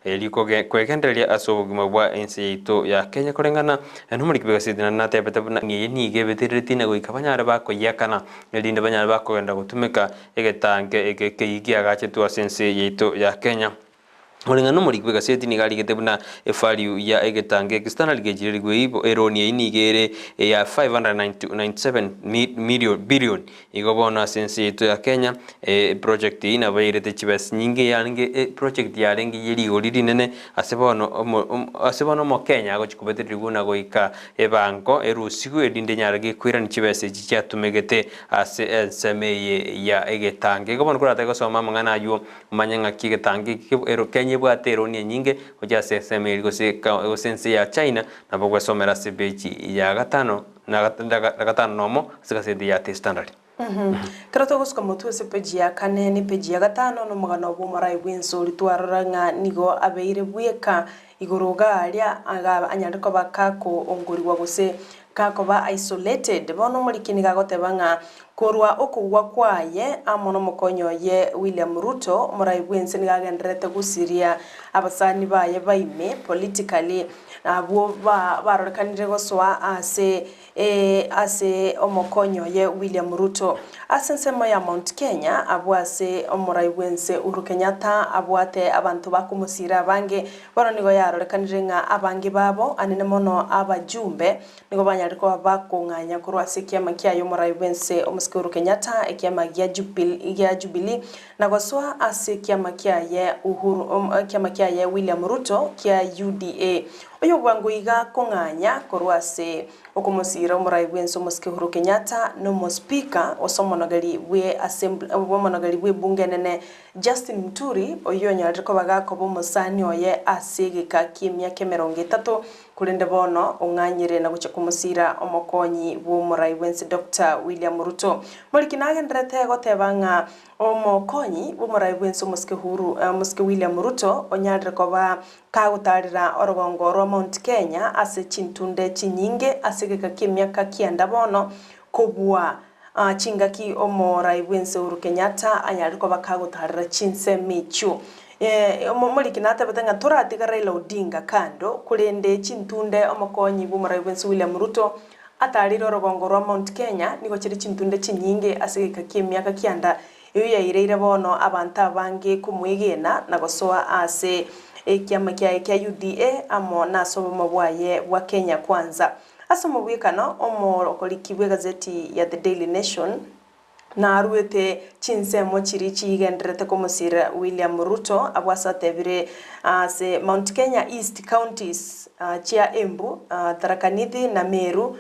Erio kwegendereria ase obogima bwa ense yaito ya Kenya koreng'ana nomoriki bw'egaseti naende natebete buna eye nigo ebeterereti na goika banyare bakoyiakana erinde banyare bakogenda gotumeka egetange eke ekeyia kiagachetwe ase ense yaito ya Kenya. Koreng'ana nomoriki bw'egaseti nigo arigete buna evalue ya egetange eke Standard Gauge Railway eroni eyio nigo ere eya 597 million billion Igo bono ase ense yaito ya Kenya, eproject eyio nabo yairete chibesa chinyinge yarenge eproject yarenge ye rigori rinene ase bono omo ase bono omokenya agochi kobetererigwa buna goika ebango erusigwe erinde enyare gekoirania chibesa echi chiatumegete ase ensemo eye ya egetange. Igo bono koratake gosoma amang'ana aywo omanye ng'aki egetange eke ero Kenya ebwate eroni enyinge gochia ase ensemo eria gose gose ense ya China nabo ogwesomera ase epeji ya gatano. Na gatano nomo ase egaseti ya The Standard. Ekero togosuka motwe ase epeji ya kane na epeji ya gatano nomogano bw'omorai bw'ense oria twarora ng'a nigo abeire bweka igoro iga aria iga anyare koba gakoongorigwa gose gakoba isolated. Bono omoriki nigo agoteba ng'a korwa okogwa kwaye amo nomokonyi oye William Ruto, omorai bw'ense nigo agendererete gosiria abasani baye baime politically Abwo barorekanire gosoa ase ase omokonyi oye William Ruto. Ase ensemo ya Mount Kenya, abwo ase omorai bw'ense Uhuru Kenyatta abwate abanto bakomosiira abange, bono nigo yarorekanire ng'a abange babo, anene mono abajumbe, nigo banyarire koba bakong'anya korwa ase ekiama kiaye omorai bw'ense omosike Uhuru Kenyatta, ekiama gia Jubilee, Na gosoa ase ekiama kiaye Uhuru, ekiama kiaye William Ruto kia UDA. Oyo bwango iga kong'anya korwa ase okomosiira omorai bwense omosike Uhuru Kenyatta na omospika gose omonogeri bwe assembly omonogeri bw'ebunge enene Justin Muturi oyio onyarire koba gakoba omosani oye ase egeka ki'emiaka emerongo etato Korende bono ong'anyire na gochia komosiira omokonyi bw'omorai bw'ense Doctor William Ruto. Moriki nagendererete goteba ng'a omokonyi bw'omorai bw'ense omosike Uhuru omosike William Ruto onyarire koba kagotarera orogongo rwa Mount Kenya ase chintunde chinyinge ase egeka ki'emiaka kianda bono kobua chingaki omorai bw'ense Uhuru Kenyatta anyarire koba kagotarera chinsemo echio. Omoriki natebete ng'a toratiga Raila Odinga kando, korende chintunde omokonyi bw'omorai bw'ense William Ruto atarire orogongo rwa Mount Kenya nigo chire chintunde chinyinge ase egeka ki'emiaka kianda eyio yaireire bono abanto abange komwegena na gosoa ase ekiama kiaye kia UDA amo nase obomo bwaye bwa Kenya Kwanza. Ase omobwekano, omoriki bw'egazeti ya The Daily Nation, Naruete chinsemo chiria chigendererete komosira William Ruto abwo ase atebire ase Mount Kenya East counties chia Embu, Tharaka Nithi na Meru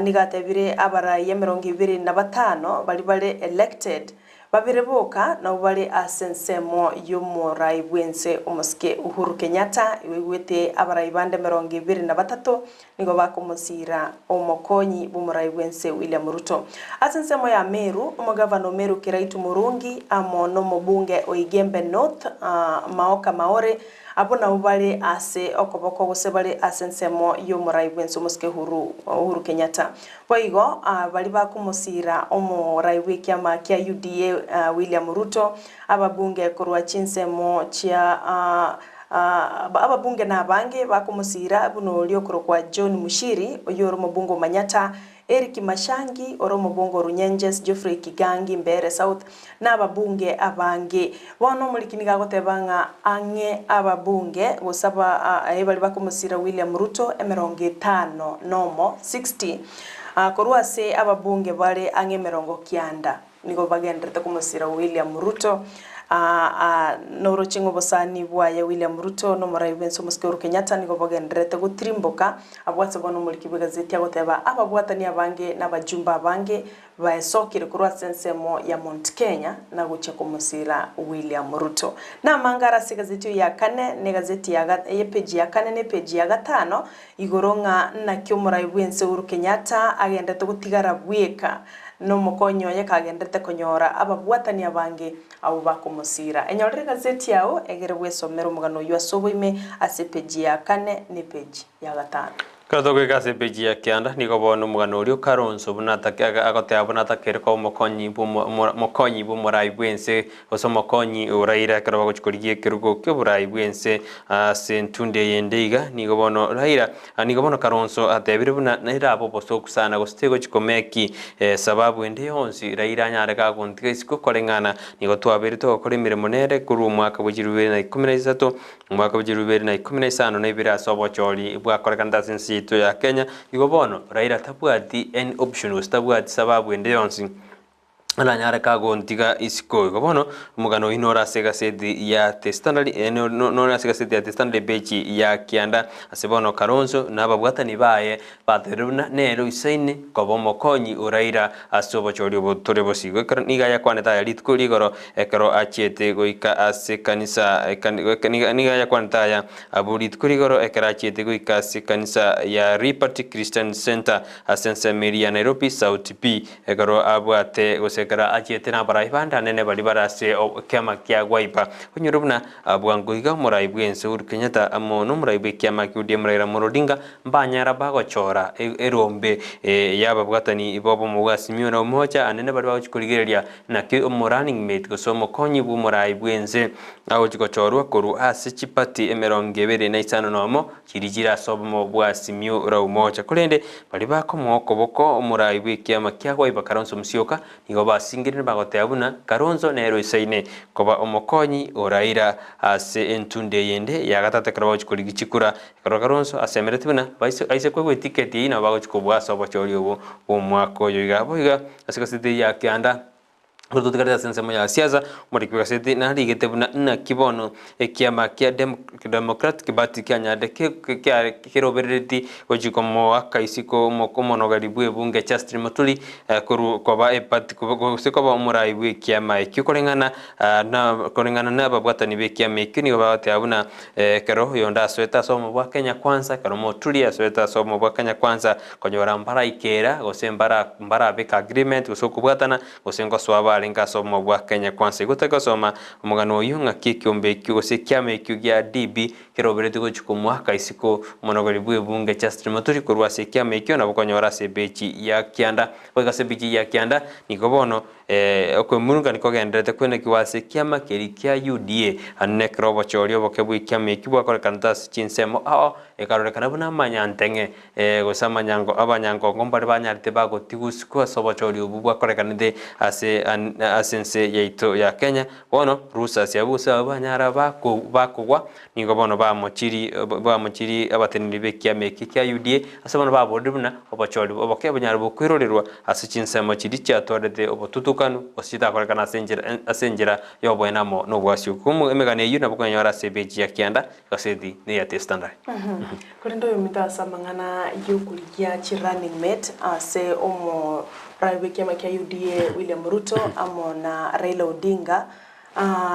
nigo atebire abarai 25 baria bare elected Babere boka nabwo bare ase ensemo y'omorai bw'ense omosike Uhuru Kenyatta, igo abarai bande 23 nigo bakomosiira omokonyi bw'omorai bw'ense William Ruto. Ase ensemo ya Meru, omogavana o Meru Kiraitu Murungi amo nomobunge o Igembe North Maoka Maore Abwo nabwo bare ase okoboko gose bare ase ensemo y'omorai bw'ense omosike Uhuru Uhuru Kenyatta. Boigo baria bakomosiira omorai bw'ekiama kia UDA William Ruto, ababunge korwa chinsemo chia ababunge nabange bakomosiira buna oria okorokwa John Mushiri oyio ore omobunge o Manyatta, Eric Mashangi, ore omobunge o Runyenjes, Geoffrey Kigangi, Mbeere South, na ababunge abange. Bono omoriki nigo agoteba ng'a ang'e ababunge gose aba baria bakomosira William Ruto 51, 60, korwa ase ababunge bare ang'e 90 nigo bagendererete komosira William Ruto. Noroche ng'a obosani bwaye William Ruto na omorai bw'ense omosike Uhuru Kenyatta nigo bogendererete gotirimboka Abwo ase bono omoriki bw'egazeti agoteba, Ababwatani abange na abajumbe abange baesokire korwa ase ensemo ya Mount Kenya na gochia komosiira William Ruto. Namange are ase egazeti eye ya kane na egazeti ya epeji ya kane na epeji ya gatano igoro ng'a naki omorai bw'ense Uhuru Kenyatta agenderete gotigara bweka nomokonyi oye kagenderete konyora ababwatani abange Abwo bakomosiira. Enyorere egazeti yao egere bwesomere omogano oyio ase oboime ase epeji ya kane na epeji ya gatano. Ekero togoika ase epeji ya kianda, nigo bono omogano oria o Kalonzo buna atake agoteba buna atakeire koba omokonyi bw'omo mokonyi bw'omorai bw'ense gose omokonyi o Raila ekero bagochia korigia ekerogo ki'oborai bw'ense ase entunde eyende iga. Nigo bono Raila nigo bono Kalonzo atebire buna nere abe obosoku sana gose tegochia komeki sababu ende yonsi Raila anyare gagontiga isiko koreng'ana nigo twabeire togokora emeremo nere korwa omwaka bwe chilifu ibere na ikomi na isato Omwaka bwa chilifu ibere na ikomi na isano na ibere ase obochori bwakorekanete ase ense yaito ya Kenya, igo bono Raila tabwati any option gose tabwati sababu ende yonsi aranyare kagontiga isiko. Igo bono omogano oyio nore ase egaseti ya The Standard nore ase egaseti ya The Standard epeji ya kianda ase bono Kalonzo na ababwatani baye baterire buna nere oisaine koba omokonyi o Raila ase obochori obo tore bosio. Ekero nigo ayakwanete aya rituko rigoro ekero achiete goika ase ekanisa nigo ayakwanete aya abwo rituko rigoro ekero achiete goika ase ekanisa ya Liberty Christian Centre ase ensemo eria ya Nairobi South B ekero abwate gose ekero achiete nabarai bande anene baria bare ase ekiama kia Wiper. Onyore buna bwango iga omorai bw'ense Uhuru Kenyatta amo nomorai bw'ekiama kia ODM Raila Amolo Odinga Mbanyara bagochora erombe y'ababwatani b'obomo bwa Simioni na Umoja anene baria bagochia korigereria naki omo running mate gose omokonyi bw'omorai bw'ense agochia gochorwa korwa ase chipati emerongo ebere na isano nomo chiria chire ase obomo bwa Simiyu ra Umoja. Korende baria bakomoa okoboko omorai bw'ekiama kia Wiper Kalonzo Musyoka Nigo basingerire bagoteba buna Kalonzo nere oisaine koba omokonyi o Raila ase entunde eyende ya gatato ekero bagochia korigia chikura. Ekero Kalonzo asemeretie buna aise koegwa etiketi eyio nabo bagochia kobua ase obochori obo bw'omwaka oyo iga. Boigo ase egaseti eye ya kianda ekero totigarete ase ensemo ya siasa, omoriki bw'egaseti narigete buna naki bono Ekiama kia Democratic Party kianyarire keroberereti gochia komoaka isiko omonogeri bw'ebunge Justin Muturi korwa koba eparty gose koba omorai bw'ekiama ekio koreng'ana na koreng'ana na ababwatani b'ekiama ekio nigo bagoteba buna ekero oyonde asoete ase obomo bwa Kenya Kwanza ekero Muturi asoete ase obomo bwa Kenya Kwanza konyora mbaraikera gose mbarabeka agreement gose okobwatana gose ngosoa barenge ase obomo bwa Kenya Kwanza. Igo tari-gosoma omogano oyio ng'aki ekiombe ekio gose ekiama ekio gia DP keroberetie gochia komoaka isiko omonogori bw'ebunge Justin Muturi korwa ase ekiama ekio nabo konyora ase ebechi ya kianda. Goika ase ebechi ya kianda nigo bono okwemurungania kogendererete kwenekigwa ase ekiama keria kia UDA ande nekero obochori oboke bw'ekiama ekio bwakorekanete ase chinsemo ao ekarorekana buna amanyanteng'e Gose amanyango abanyangongo mbare banyarete bagotigwa usiku ase obochori obwo bwakorekanete ase ase ense yaito ya Kenya. Bono rusasi abwo gose abwo banyara bako bakogwa nigo bono bamochiri bamochiri abateneneri b'ekiama eke kia UDA ase bono baborire buna obochori oboke bonyare bokoirorerwa ase chinsemo chiria chiatwarete obotutukanu gose chitakorekana ase enchera ase enchera y'oboene amo nobwasio. Emegano eyio nabo okonyora ase epeji ya kianda Egaseti neya The Standard. Korende oyominto ase amang'ana y'okorigia chi running mate ase omorai bw'ekiama kia UDA William Ruto amo na Raila Odinga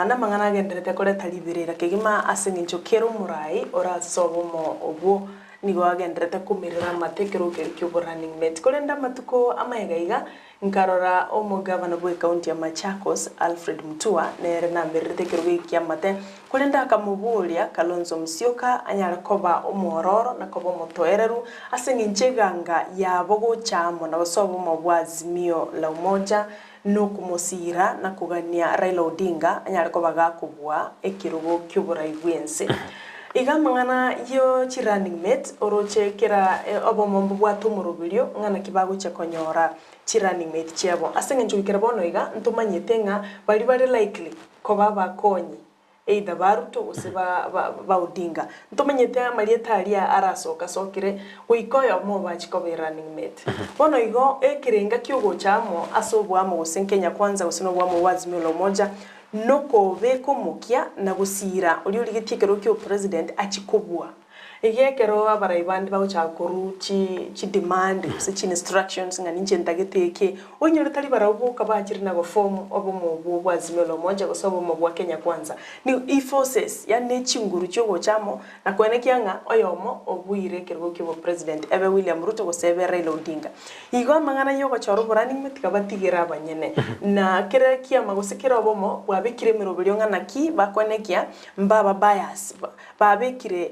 namang'ana agenderete koreta riberera kegima ase eng'encho kera omorai orase obomo obwo nigo agenderete komerera amate ekero keria kia running mate. Korende amatuko amaega iga Nkarora omogavana bw'ekaunti ya Machakos, Alfred Mutua, nere namererete ekerogo eke ki'amate, korende akamoboria Kalonzo Musyoka anyare koba omwororo na koba omotoereru ase engencho eganga yabo gocha amo na gose obomo bwa Azimio la Umoja nokomosiira na kogania Raila Odinga anyare koba gakobua ekerogo ki'oborai bw'ense. Iga amang'ana yo chi running mate oroche kera obomo mbobwate omoroberio ng'a naki bagochia konyora chi running mate chiabo. Ase eng'encho goikera bono iga ntomanyete ng'a baria bare likely koba abakonyi either ba Ruto gose ba ba Odinga. Ntomanyete amarieta aria arasoka sokire goika oyomo obo achie koba e running mate. Bono igo ekerenga kiogocha amo ase oboamo gose Kenya Kwanza gose na oboamo bwa Azimio la Umoja Nokobeka omokia na gosiira oria origetie ekerogo ki'obopresident achie kobua. Iga ekero abarai bande bagochaka korwa chi chidemand gose chiinstructions ng'a ninche ntagete eke, oinyore tari barabwo boka bachire na goform obomo obwo bwa Azimio la Umoja gose obomo bwa Kenya Kwanza. Nigo eforces yaani ne chinguru chiogocha amo na koenekia ng'a oyomo obuire ekerogo ki'obopresident ebe William Ruto gose ebe Raila Odinga. Igo amang'ana y'ogochora oborani tiga batigere abanyene, na kera ekiama gose kera obomo bwabekire emeroberio ng'a naki bakoenekia mbaba bias, babekire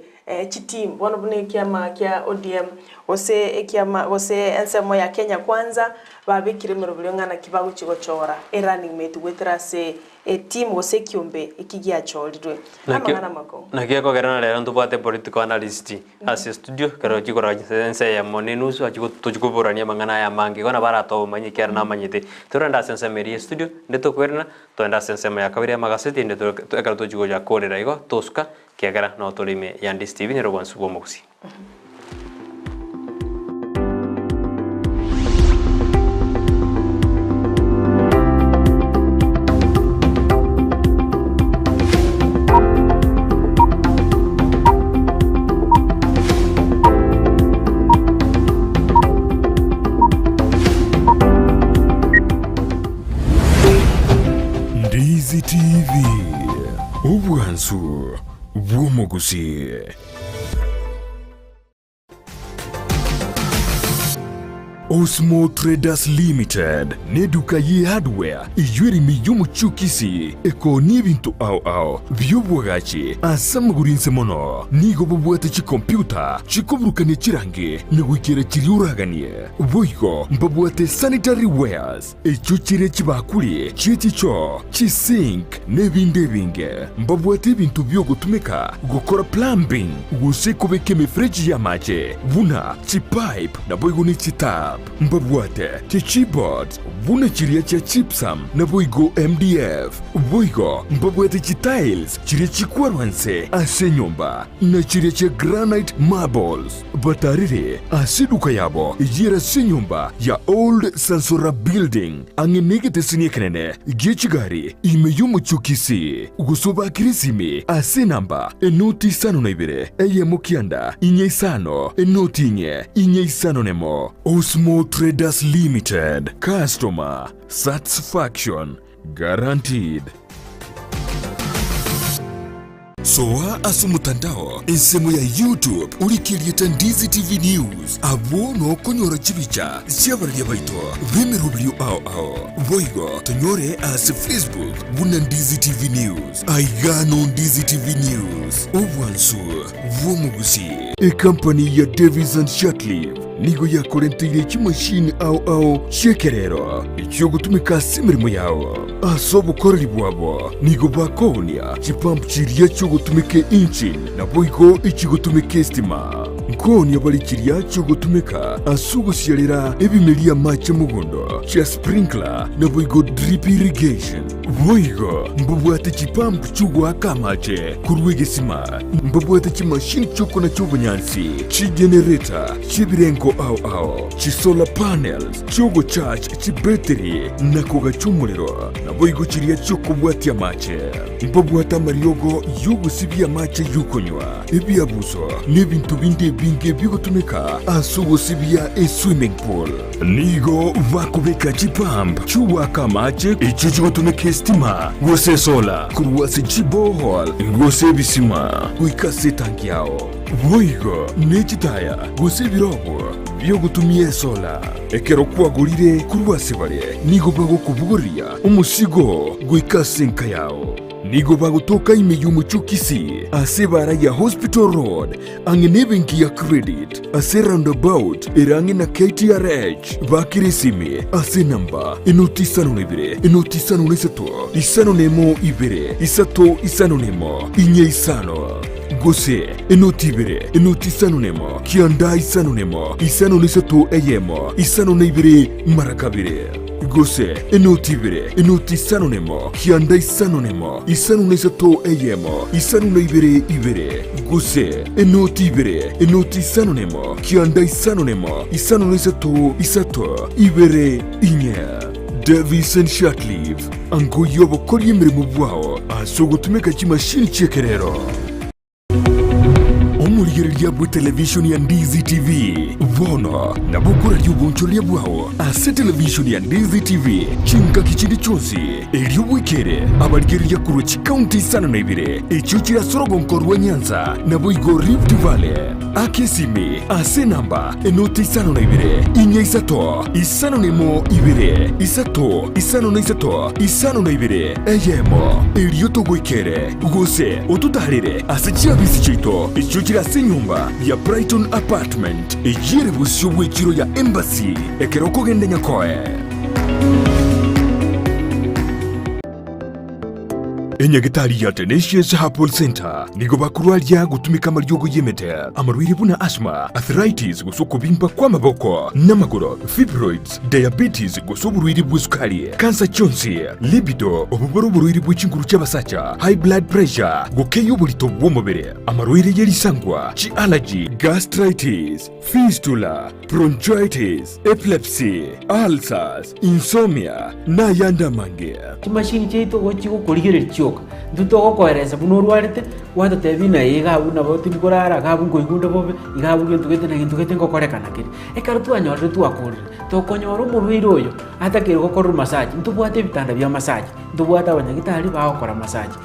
chitimu. Team bono buna ekiama kia ODM gose ekiama gose ensemo ya Kenya Kwanza babekire emeroberio ng'a naki bagochia gochora e running mate goetera ase Etimu gose ekiombe eki giachorirwe. Naki Amang'ana amakong'u. naki ekogera na rero ntobwate political analyst ase estudio ekero ochia korora ense eyemo na enusu achia tochia koborania amang'ana aya amange igo nabo aratoe obomanyi ekiagera namanyete. Torende ase ensemo eria ya estudio inde tokoirana togende ase ensemo ya kabere ya amagaseti inde to ekero tochia gocha korera igo tosuka ekiagera nabo tore ime ya Ndisi TV nere obwansu bwa omogusii. Ndizi TV, obwansu bw'omogusii. Osmo Traders Limited n'eduka ye hardware eyio ere ime y'omochie o Kisii ekoonia ebinto ao ao bi'obwagachi ase amagoro inse mono. Nigo bobwate chikompyuta chikoburukania chirangi na goikera chiria oraganie. Boigo mbabwate sanitary wares echio chire chibakuri chie chichoo, chisink, na ebinde ebinge. Mbabwate ebinto bi'ogotumeka gokora plumbing gose kobeka emefereji y'amache buna chipipe naboigo ne chitap. Mbabwate chichipboards buna chiria chia gypsum naboigo MDF. Boigo mbabwate chitiles chiria chikwarwa nse ase enyomba na chiria chia granite marbles. Batarire ase eduka yabo eyere ase enyomba ya Old Sansora Building ang'e negeteseni ekenene gie chigari ime y'omochie o Kisii, gose obakire esimi ase enamba enoti isano na ibere eyemo kianda inye isano enoti inye inye isano nemo. Osmo Traders Limited, Customer Satisfaction Guaranteed. Soa ase omotandao ensemo ya YouTube orike erieta Ndizi TV News, abwo nokonyora chibicha chi'abararia baito b'emeroberio ao ao. Boigo tonyore ase Facebook buna Ndizi TV News. Aiga no Ndizi TV News, obwansu bw'omogusii. Ekampani ya Davis and Shirtliff nigo yakorenteire chimashini ao ao chi'ekerero echiogotumeka ase emeremo yao. Ase obokoreri bwabo nigo bakoonia chipump chiria chiogotumeka engine naboigo echigotumeka estima. Nkoonia bare chiria chiogotumeka ase ogosiarera ebimeria amache mogondo chia sprinkler naboigo drip irrigation. Boigo mbabwate chipump chi'ogoaka amache korwa egesima, mbabwate chimashini chi'okonacha obonyansi, chigenereta chi'ebirengo ao ao, chisolar panels chi'ogocharge chibetiri na kogacha omorero, naboigo chiria chi'okobwatia amache. Mbabwate amariogo y'ogosibia amache y'okonywa, ebiabuso, na ebinto binde ebinge bigotumeka ase ogosibia eswimming pool. Nigo bakobeka chipump chi'ogoaka amache echio chigotumeka esitima gose esola korwa ase chiborehole gose ebisima goika ase etanki yao. Boigo ne chitaya gose ebirobo bi'ogotumia esola. Ekero kwagorire korwa ase bare, nigo bagokobogoreria omosigo goika ase enka yao. Nigo bagotoka ime y'omochie o Kisii ase ebaara ya Hospital Road ang'e nebenki ya Credit ase roundabout ere ang'e na KTRH. Bakera esimi ase enamba enoti isano na ibere enoti isano na isato isano na emo ibere isato isano na emo inye isano gose enoti ibere enoti isano na emo kianda isano na emo isano na isato eyemo isano na ibere mara kabere gose enoti ibere enoti isano na emo kianda isano na emo isano na isato eyemo isano na ibere ibere gose enoti ibere enoti isano na emo kianda isano na emo isano na isato isato ibere inye. Davison Shirtliff angoyia obokoria emeremo bwao ase ogotumeka chimashini chi'ekerero. Omorigereria bw'etelevishoni ya Ndizi TV bono nabo okoraria obonchoreria bwao ase televishoni ya Ndizi TV chingaki chinde chionsi, erio bwekere abarigereria korwa chikaunti isano na ibere echio chire ase orogonko rwa Nyanza naboigo Rift Valley. Aka esimi ase enamba enoti isano na ibere, inya isato, isano na emo ibere, isato, isano na isato, isano na ibere, eyemo, erio togoikere, gose ototaarere ase chiabisi chiaito echio chire ase. enyomba ya Brighton Apartment eyio ere bosio bw'echiro ya Embassy ekero okogenda Nyakoe. Enyagetari ya Tenacious Herbal Centre nigo bakorwaria gotumeka amariogo y'emete, amarwaire buna asthma, arthritis gose okobimba kw'amaboko n'amagoro, fibroids, diabetes gose oborwaire bw'esukari, kansa chionsi, libido, obwo bore oborwaire bwe chinguru chi'abasacha, high blood pressure, gokeyia oborito bw'omobere, amarwaire ye risangwa, chi'allergy, gastritis, fistula, bronchitis, epilepsy, ulcers, insomnia, na ayande amange. Chimashini chiaito igo chigokorigereria chioka, intwe togokoeresa buna orwarete, gwatotebia ng'a iga abwo nabo tindi korara, iga abwo nkoigwa onde bobe, iga abwo gento gete na gento gete ngokorekana kere. Ekero twanyorire twakorire, tokonyora omorwaire oyo atakeire gokorerwa massage, ntobwate ebitanda bia massage, ntobwate abanyagitari bagokora massage.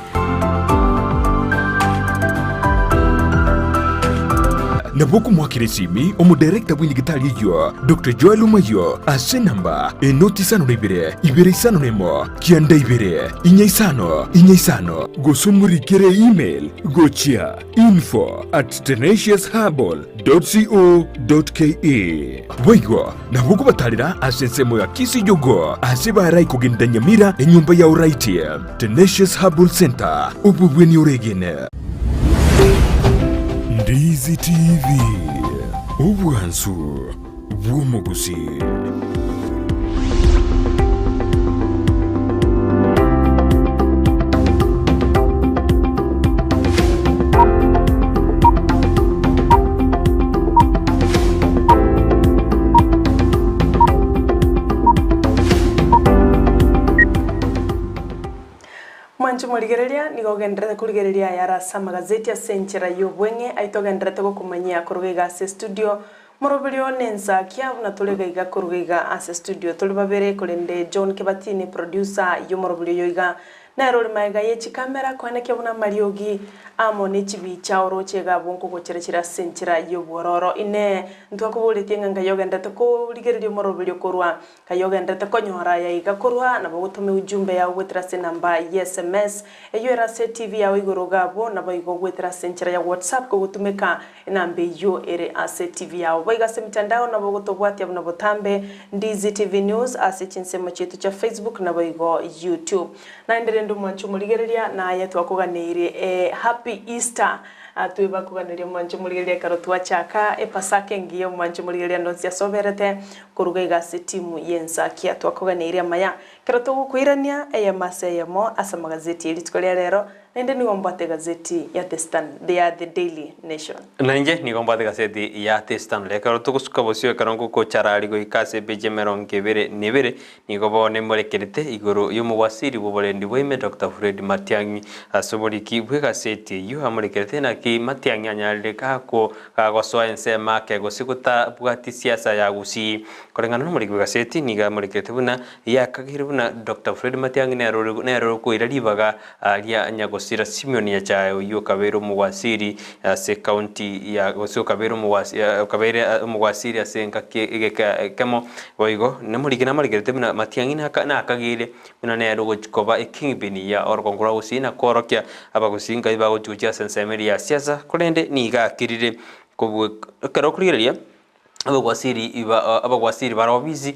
Nabo okomoakera esimi omodirector bw'enyagitari eyio, Doctor Joel Omayio, ase enamba enoti isano na ibere, ibere isano na emo, kianda ibere, inya isano, inya isano, gose omorikere email gochia info at tenaciousherbal dot co dot ke. Boigo nabo okobatarera ase ensemo ya Kisii-Jogoo ase barai kogenda Nyamira enyomba ya Oraiti. Tenacious Herbal Centre, obobweni oregene. Ndizi TV, obwansu bw'omogusii. Mwanche morigereria, nigo ogenderete korigereria ayare ase amagazeti ase enchera y'obweng'e aye togenderete gokomanyia korwa iga ase estudio. Moroberio nensakia buna tore iga iga korwa iga ase studio tore babere korende John Kibatini producer y'omoroberio oyo iga nere ore magega ye chikamera koenekia buna amariogi amo ne chibicha oroche iga abwo nkogochera chire ase enchera y'obwororo. Inee ntwakoboretie ng'a ngai ogenderete korigereria omoroberio korwa Ngai ogenderete konyora aya iga korwa nabo ogotome ujumbe yao goetera ase enamba ye sms eyio ere ase TV yao igoro iga abwo naboigo goetera ase enchera ya WhatsApp kogotumeka enamba eyio ere ase TV yao. Boigo ase emitandao nabo ogotobwatia buna botambe Ndizi TV News ase chinsemo chiaito chia Facebook naboigo YouTube. Naende rende omwanche omorigereria naye twakoganeirie e Happy Easter Twebakoganeria omwanche omorigereria ekero twachaka epasaka engiya omwanche omorigereria ndonsi asoberete Koruga iga ase timu y'ensakia twakoganeirie amaya, ekero togokoirania eyemo ase eyemo ase amagazeti ye rituko ria rero, naende nigo mbwate egazeti ya The Stand, ya The Daily Nation. Na inche nigo mbwate egazeti ya The Standard. Ekero togosuka bosio ekero ngokochara goika ase epeji emerongo ebere na ebere, nigo bono emorekerete igoro y'omowasiri bw'oborendi bwaime Doctor Fred Matiang'i. Ase oboriki bw'egazeti eyio amorekerete naki Matiang'i anyarire gako Gagosoa ensemo ake gose gotabwati siasa ya Gusii. Koreng'ana nomoriki bw'egaseti nigo amorekerete buna yakageire buna Doctor Fred Matiang'i nere ore nere okoira ribaga ria nyagosira Simeon Nyachae oyio okabeire omogwasiri ase county ya gose okabeire omogwasi okabeire omogwasiri ase engaki egeka ekemo. Boigo nomoriki namorekerete buna Matiang'i naka nakageire Buna nere ogochia koba ekingpin ya orogongo rwa Gusii na kworokia Abagusii nkai bagochia gochia ase ensemo eria ya siasa, korende nigo akirire kobua ekero okorigereria abagwasiri iba abagwasiri bare obisi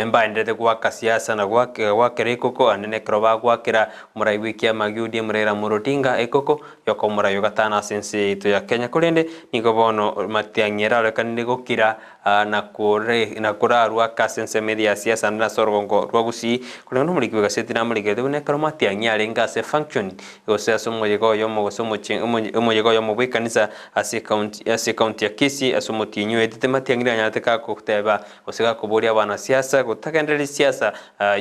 mbaenderete goaka siasa na goakera ekoko ande na ekero bagoakera omorai bwa ekiama gia ODM Raila Amolo Odinga ekoko yoka omorai o gatano ase ense yaito ya Kenya. Korende nigo bono Matiang'i erarorekanire gokira na kore na korarua ake ase ensemo eria ya siasa naende ase orogongo rwa Gusii, korende omoriki bw'egaseti namorikerete buna ekero Matiang'i arenge ase function gose ase omoyega oyomo gose omochie omoyega oyomo bw'ekanisa ase ecounty ase ecounty ya Kisii ase omotienyi oetete Matiang'i nanyarete gakoteba gose gakoboria abanasiasa gotagendereria siasa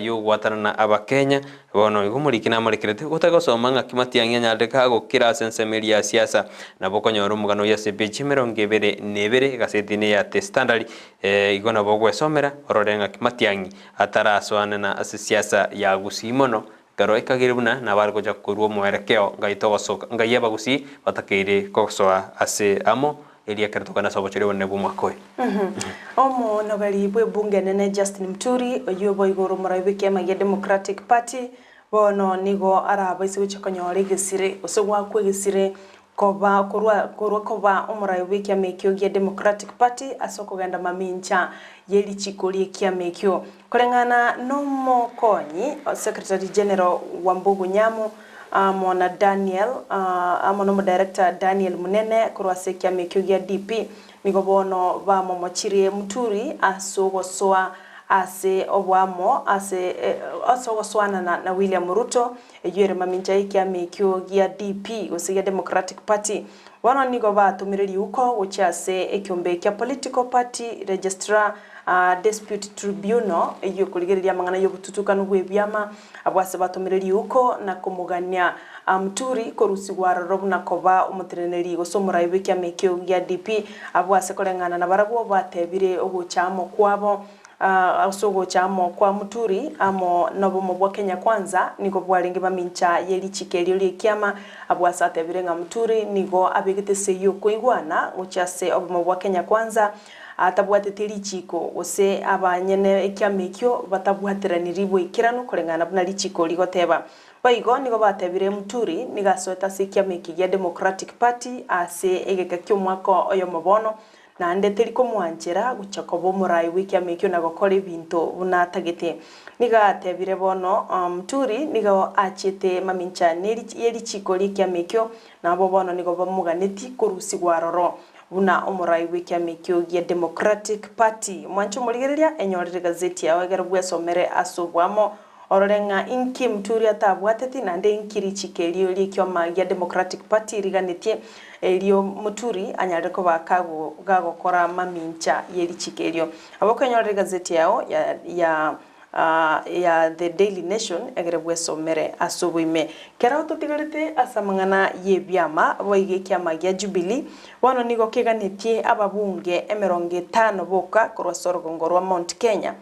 y'ogwatanana abakenya. Bono igo omoriki namorekerete gotagosoma ng'aki Matiang'i anyarete gagokira ase ensemo eria ya siasa. Nabo okonyora omogano oyio ase epeji emerongo ebere na ebere egasetini ya The Standard. Igo nabo ogwesomera orore ng'aki Matiang'i atarasoanana ase siasa ya Gusii mono ekero ekagire buna nabo are gocha korua omoerekeo ngai togosoka ngai abagusii batakeire gosoa ase amo erio ekero tokogenda ase obochori obonene bw'omwaka oyo. Omonogeri bw'ebunge enene Justin Muturi, oyio boigo ore omorai bw'ekiama gia Democratic Party, bono nigo arabaise gochia konyora egesire gose goakwa egesire. Koba korwa korwa koba omorai bw'ekiama ekio gia Democratic Party ase okogenda mamincha ye richiko ri'ekiama ekio. Koreng'ana nomokonyi Secretary General Wambugu Nyamu amo na Daniel amo nomodirector Daniel Munene korwa ase ekiama ekio gia DP nigo bono bamomochirie Muturi ase ogosoa ase oboamo ase ase ogosoanana na William Ruto Eyio ere mamincha y'ekiama ekio gia DP, gose gia Democratic Party. Bono nigo batomire riuko gochia ase ekiombe kia Political Party Registrar Dispute Tribunal, eyio ekorigereria amang'ana y'obotutukanu bw'ebiama. Abwo ase batomire riuko na komogania Muturi korusigwa aroro buna koba omoteneneri gose omorai bw'ekiama ekio gia DP. Abwo ase koreng'ana nabarabwo batebire ogocha amo kwabo. Ase ogocha amo kwa Muturi amo nobomo bwa Kenya Kwanza nigo bwarenge mamincha ye richiko erio ri'ekiama, abwo ase atebire ng'a Muturi nigo abegete esegi y'okoigwana gochia ase obomo bwa Kenya Kwanza atabwatetie richiko gose abanyene ekiama ekio batabwateraniri boikeranu koreng'ana buna richiko rigoteba. Boigo nigo batebire Muturi nigo asoete ase ekiama eke gia Democratic Party ase egeka ki'omwaka oyomo bono Naende teri komwanchera gochia koba omorai bw'ekiama ekio na gokora ebinto buna atagete. Nigo atebire bono, Mturi nigo achiete mamincha ye richiiko ri'ekiama ekio, na abwo bono nigo bamoganeti korusigwa aroro buna omorai bw'ekiama ekio gia Democratic Party. Mwanche omorigereria, enyorere egazeti yao egere bwesomere ase oboamo, orore ng'a inki Mturi atabwateti naende inki richiiko erio ri'ekioma gia Democratic Party riganetie erio Muturi anyare koba kagokora mamincha ye richiiko erio. Nabo okenyorera egazeti yao ya ya ya The Daily Nation egere bwesomere ase oboime. Kero totigarete ase amang'ana y'ebiama boigo ekiama gia Jubilee bono nigo keganetie ababunge emerongo etano boka korwa ase orogongo rwa Mount Kenya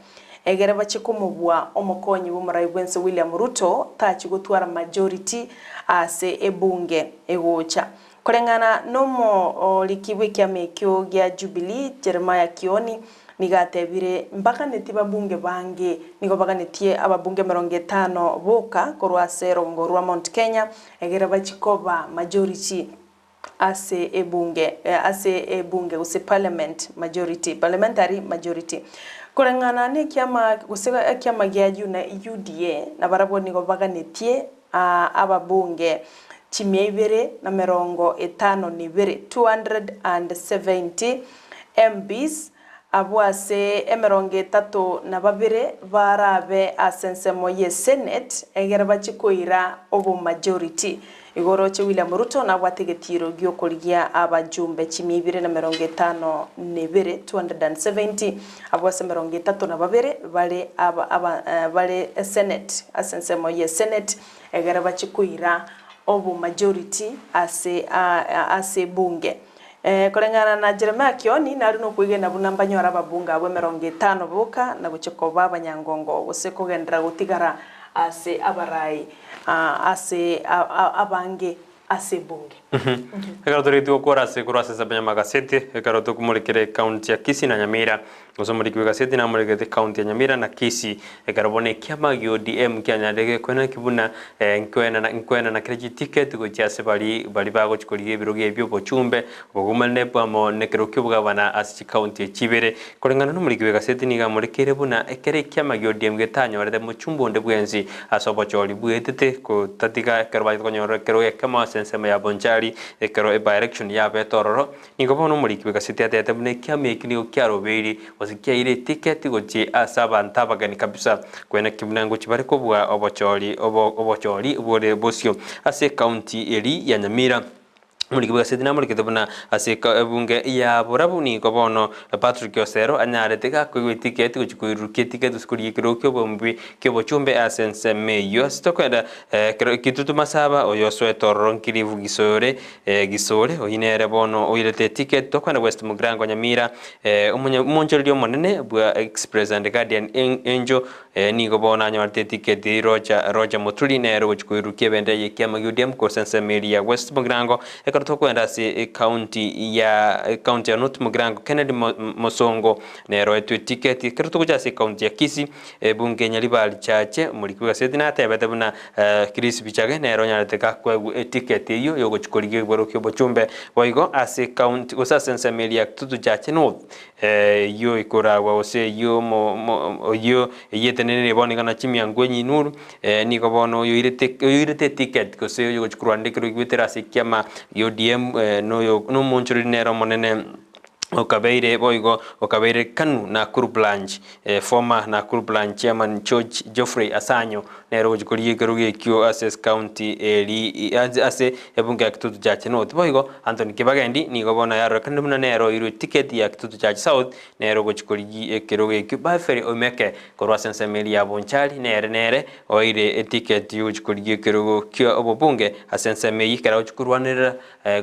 Egere bachie komobua omokonyi bw'omorai bw'ense William Ruto tachie gotwara majority ase ebunge egocha. Koreng'ana nomoriki bw'ekiama ekio gia Jubilee Jeremiah Kioni nigo atebire mbaganetie babunge bange, nigo baganetie ababunge emerongo etano boka korwa ase erongo rwa Mount Kenya egere bachie koba majority. ase ebunge ase ebunge gose parliament majority, parliamentary majority. Koreng'ana na ekiama gose ekiama gia UDA nabarabwo nigo baganetie ababunge chimia ibere na merongo etano na ibere, 270 MPs, Abwo ase emerongo etato na babere barabe ase ensemo ye Senate egere bachie koira obomajority. Igo oroche William Ruto nabwate egetiiro giokorigia abajumbe chimia ibere na merongo etano na ebere, 270, abwo ase emerongo etato na babere bare aba aba bare Senate ase ensemo ye Senate egere bachie koira obomajority ase ase ebunge. Koreng'ana na Jeremia Kioni nare nokwegena buna mbanyore ababunge abwo emerongo etano boka na gochia koba abanyangongo, gose kogenderera gotigara ase abarai ase abange ase ebunge. Ekero toretie gokora ase korwa ase ensemo y'amagaseti, ekero tokomorekera ecounty ya Kisii na Nyamira, gose omoriki bw'egaseti namorekerete ecounty ya Nyamira na Kisii, ekero bono ekiama gia ODM kianyarire gekoenana ki buna nkoenana nkoenana kere chiticket gochia ase baria baria bagochia korigia ebirogo ebio obochumbe obogomanene amo nekero ki'obogabana ase chicounty echi ibere. Koreng'ana nomoriki bw'egaseti nigo amorekeire buna ekero ekiama gia ODM getanyorete mochumbe onde bwensi ase obochori bwetete gotatiga ekero bachete konyora ekerogo ekemo ase ensemo ya Bonchari ekero ebi-election yabete ororo. Nigo bono omoriki bw'egaseti atebete buna ekiama eki nigo kiarobeiri gose kiaire etiketi gochia ase abanto abageni kabisa koeneki buna ngochia bare kobua obochori obo obochori bore bosio ase ecounty eri ya Nyamira. Omoriki bw'egaseti namorekete buna ase ebunge ya borabu nigo bono Patrick Osero anyarete gakoigwa etiketi gochia koirurukia etiketi gose korigia ekerogo ki'obombi ki'obochumbe ase ensemo eyio. Ase tokoenda ekero ekitutu masaba oyo osoete ororo nkiribu gisore gisore oyio nere bono oirete etiketi tokoenda West Mugirango Nyamira omonchoreria omonene bwa Express and Guardian Angel Nigo bono anyorete etiketi Roger, Roger Muturi nere ogochia koirukia ebendera y'ekiama gia ODM korwa ase ensemo eria ya West Mugirango. Ekero. Ekero tokoenda ase ekaunti ya ekaunti ya North Mugirango Kennedy Mosongo nere oetwe etiketi. Ekero togocha ase ekaunti ya Kisii, ebunge Nyaribari Chache omoriki bw'egaseti natebete buna Chris Bichage nere onyarete gakoegwa etiketi eyio yogochia korigia egebarua ki'obochumbe. Boigo ase ekaunti gose ase ensemo eria ya Kitutu Chache North eyio ekoragwa gose eyio oyio eyio etenenire bono iga na chimiango enyinuru, nigo bono oyoirete oyoirete eticket gose oyogochia korwanera ekero oigwetera ase ekiama gia ODM noyo nomonchoreri nere omonene okabeire boigo okabeire Kanu Nakuru Branch former Nakuru Branch Chairman George Geoffrey Asanyo nere ogochia korigia ekerogo ekio ase esikaunti eri ase ebunge ya Kitutu Chache North. Boigo Anthony Kibagendi nigo bono yarorekanire buna nere oirwe etiketi ya Kitutu Chache South nere ogochia korigia ekerogo ekio. Baferi Oimeke korwa ase ensemo eria ya Bonchari nere nere oire etiketi yogochia korigia ekerogo kia obobunge ase ensemo eyio ekero agochia korwanerera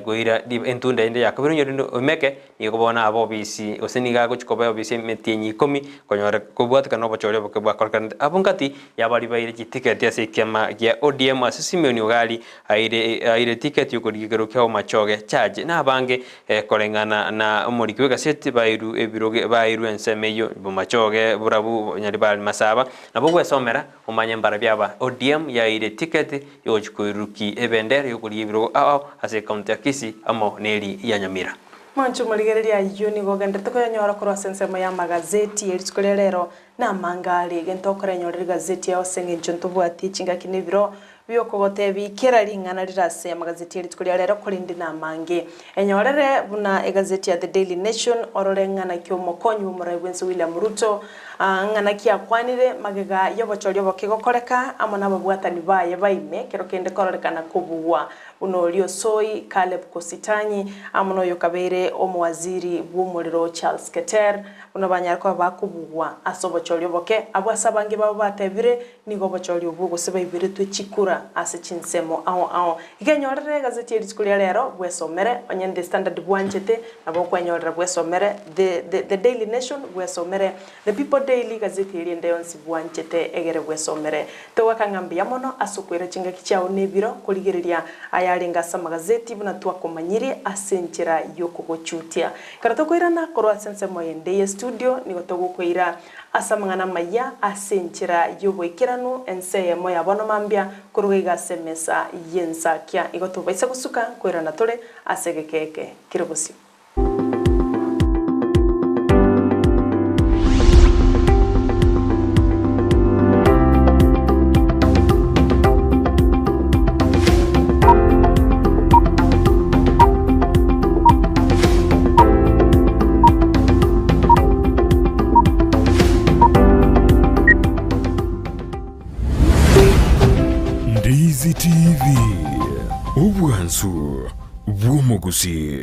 koira entunda ende ya kabere onye rende Oimeke Nigo bono abe obisi, gose nigo agochia koba obisi emetienyi ikomi, konyora kobwatekana nobochori oboke bwakorekanete. Abwo ngati y'abaria baire chitiketi ase ekiama gia ODM ase Simeon Ogari aire aire etiketi y'okorigia ekerogo kia Bomachoge Church na abange koreng'ana na omoriki bw'egaseti bairwe ebirogo bairwe ensemo eyio Bomachoge Borabu Nyaribari Masaba. Nabo ogwesomera omanye mbarabio aba ODM yaeire etiketi y'ogochia koirurukia ebendera y'okorigia ebirogo ao ao ase ekaunti ya Kisii amo neri ya Nyamira. Mwanche omorigereria ayio nigo ogenderete koyanyora korwa ase ensemo y'amagazeti ye rituko ria rero na amanga are. Egento okorenyorera egazeti yao ase engencho ntobwati chingaki na ebiro bi'okogotebia kera ring'ana rire ase amagazeti ye rituko ria rero korende namange. Enyorere buna egazeti ya The Daily Nation orore ng'ana ki omokonyi bw'omorai bw'ense William Ruto ng'ana ki akwanire magega y'obochori oboke gokoreka amo nababwatani baye baime kero kende kororekana kobugwa Buna oria Osoi, Caleb Kositanyi, amo noyo okabeire omowaziri bw'omorero Charles Keter, buna banyare koba bakobugwa ase obochori oboke. Abwo ase abange babo batebire, nigo obochori obwo gose baiberetwe chikura ase chinsemo ao ao. Iga enyorere egazeti ye rituko ria rero bwesomere, onye The Standard bwanchete nabo okwenyorera bwesomere, The The The Daily Nation bwesomere, The People Daily gazeti eria ende yonsi bwanchete egere bwesomere. Togoaka ng'a mbuya mono ase okoira chingaki chiao nebiro korigereria ayarenge ase amagazeti buna twakomanyirie ase enchera y'okogochutia. Ekero tokoirana korwa ase ensemo ende ye studio nigo togokoira ase amang'ana amayia ase enchera y'oboikeranu ense eyemo ya bono mambia koruga iga ase emesa y'ensakia. Igo tobaisa gosuka nkoirana tore ase egeka eke kere bosio. Ndizi TV, obwansu bw'omogusii.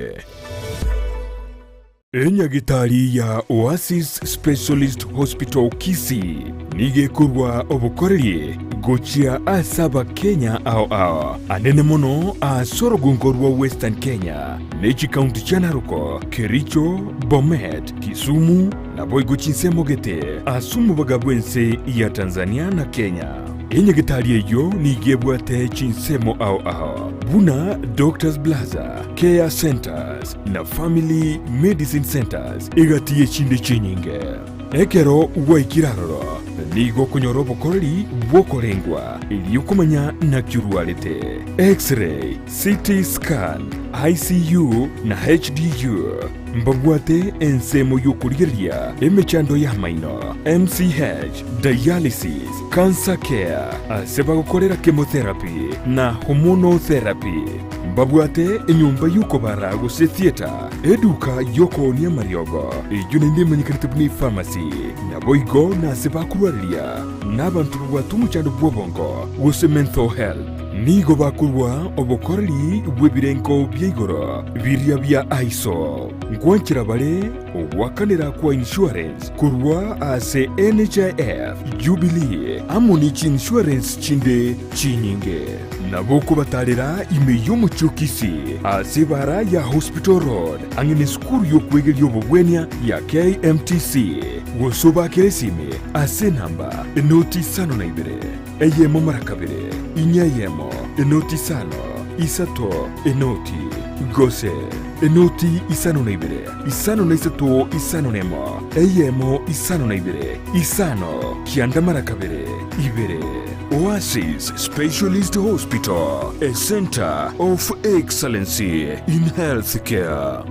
Enyagitari ya Oasis Specialist Hospital Kisii nigo ekorwa obokoreri gochia ase Abakenya ao ao, anene mono ase orogongo rwa Western Kenya ne chikaunti chia Narok, Kericho, Bomet, Kisumu naboigo chinsemo gete ase omobaga bw'ense ya Tanzania na Kenya. Enyagitari eyio nigo ebwate chinsemo ao ao buna Doctors Plaza, Care Centers na Family Medicine Centers egati y'echinde chinyinge. Ekero gwaikire aroro nigo okonyora obokoreri bw'okorengwa erio komanya naki orwarete, X-ray, CT scan, ICU na HDU. Mbabwate ensemo y'okorigereria emechando y'amaino, MCH, dialysis, cancer care, ase bagokorera chemotherapy na hormonal therapy. Mbabwate enyomba y'okobara gose theatre, eduka y'okoonia amariogo, eyio naende emanyekanete buna epharmacy, naboigo nase bakorwareria nabanto babwate omochando bw'obongo gose mental health. Nigo bakorua obokoreri bw'ebirengo bia igoro biria bia ISO. Nkwanchera bare ogoakanera kwa insurance korwa ase NHIF, Jubilee amo ne chiinsurance chinde chinyinge. Nabo okobatarera ime y'omochie o Kisii ase ebara ya Hospital Road ang'e nesukuru y'okwegeria obobwenia ya KMTC gose obakere esimi ase enamba 052 eyemo mara kabere inya eyemo enoti isano isato enoti. Gose enoti 52, 53 51, eyemo 52, 5, 92 2. Oasis Specialist Hospital, a centre of excellency in healthcare.